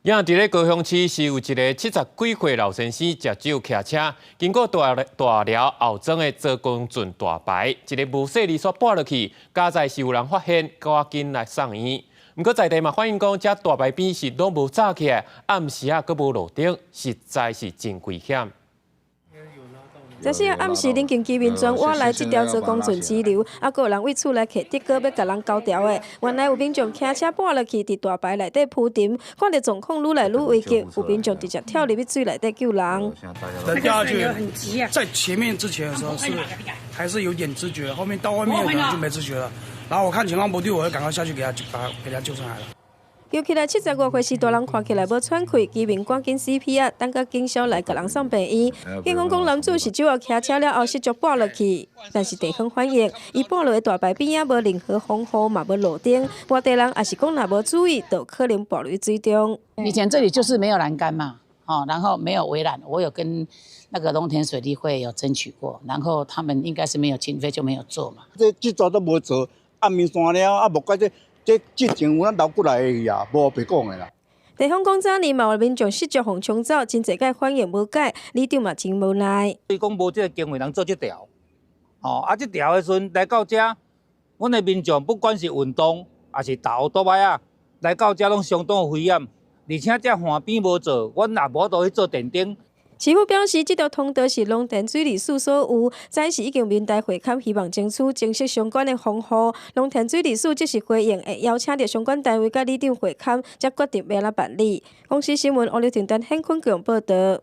也佇咧高雄市是有一个70幾歲老先生食酒騎車，經過大大寮後莊的左公圳大排，一个無細膩煞跋落去，佳在是有人發現，趕緊來送醫。毋過在地嘛反映講，這大排邊是攏無紮起來，暗時仔閣無路燈，實在是真危險。這是暗時臨近居民全挖來這條左公圳支流，啊，閣有人為厝內摕竹篙欲共人勾牢的。原來有民眾騎車跋落去，佇大排內底浮沉，看著狀況愈來愈危急，有民眾直接跳入去水內底救人。人掉下去，在前面之前的時候是還是有點知覺，後面到外面可能就沒知覺了。然後我看情況不對，我就趕快下去給他把給他救上來了。救起來75歲序大人看起來無喘氣，居民趕緊 CPR，等到警消來共人送病院。警方講男子是酒後騎車了後失足跋落去，但是地方反映，伊跋落的大排邊仔無任何防護，嘛無路燈，外地人也是講若無注意，就可能跋入水中。以前這裡就是沒有欄杆嘛，哦，然後沒有圍欄，我有跟那個農田水利會有爭取過，然後他們應該是沒有經費就沒有做嘛。這這座都無做，暗暝山了啊，無怪這。這之前有咱流過來的呀，無白講的啦。地方講早年嘛有民眾失足予沖走，真濟擺反映無解，里長嘛真無奈。伊講無這個經費通做這條，吼啊，這條的時陣來到這，阮的民眾不管是運動，抑是踏烏多擺仔，來到這攏相當有危險。而且這岸邊無做，阮也無法度去做電燈。市府表示，這條通道是農田水利署所有，早時已經民代會勘，希望爭取增設相關的防護。農田水利署則是回應，會邀請著相關單位佮里長會勘，才決定欲按怎辦理。公視新聞，王劉婷丹、顯坤強報道。